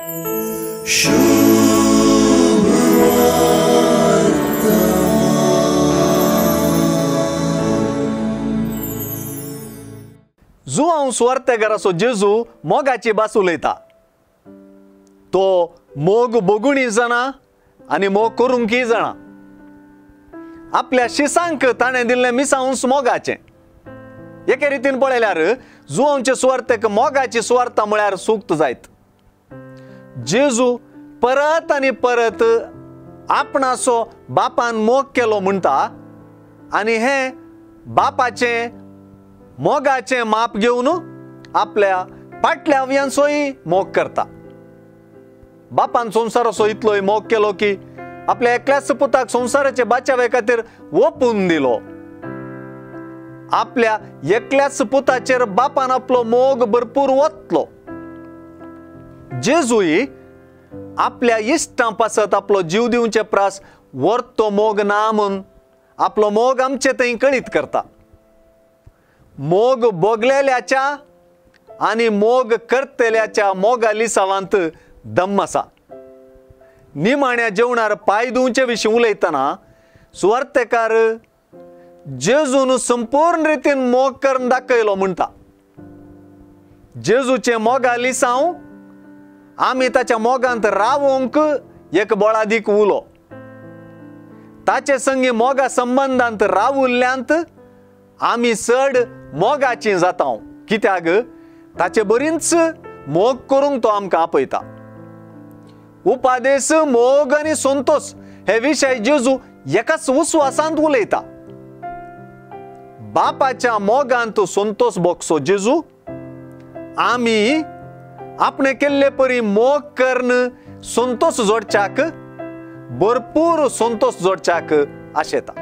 जुआंव सुवार्तेकाराचो जेजू मोगाची भास उलयता। तो मोग बगुणी जाणा आनी मोग करूंकय जाणा। आपल्या शिसांक ताणें दिल्लें मिसांस मोगाचें। एके रितीन पळयल्यार जुआंवचे सुवार्तेक मोगाची सुवार्ता म्हळ्यार सुक्त जायत। जेजू परत आनी परत आपणाचो बापान मोग केलो म्हणटा आनी हें बापाचें मोगाचें माप घेवन आपल्या पाटल्या अवयांचोय मोग करता। बापान संवसाराचो इतलोय मोग केलो की आपल्या एकल्याच पुताक संवसाराचे बाचावे खातीर ओपून दिलो। आपल्या एकल्याच पुताचेर बापान आपलो मोग भरपूर ओतलो। जेजूय आपल्या इश्टां पासत आपलो जीव दिवचे प्रास वर्तो मोग ना म्हूण आपलो मोग आमचे थंय कळीत करता। मोग भोगलेल्याच्या आनी मोग करतल्याच्या मोगा लिसावांत दम आसा। निमाण्या जेवणार पांय धुवचे विशीं उलयतना सुवार्तेकार जेजून संपूर्ण रितीन मोग करून दाखयलो म्हणटा। जेजूचे मोगा लिसांव आमी ताच्या मोगांत रावोंक एक बळादीक उलो। ताचे संगी मोगा संबंदांत रावुल्ल्यांत आमी चड मोगाची जाता। कित्याक ताचे बरींच मोग करूंक तो आमकां आपयता। उपादेस मोग आनी संतोष हे विशय जेजू एकाच उस्वासांत उलयता। बापाच्या मोगांत संतोष भोगसो जेजू आमी आपणे केल्ले परी मोग करून संतोष जोडच्याक भरपूर संतोष जोडच्याक आशेता।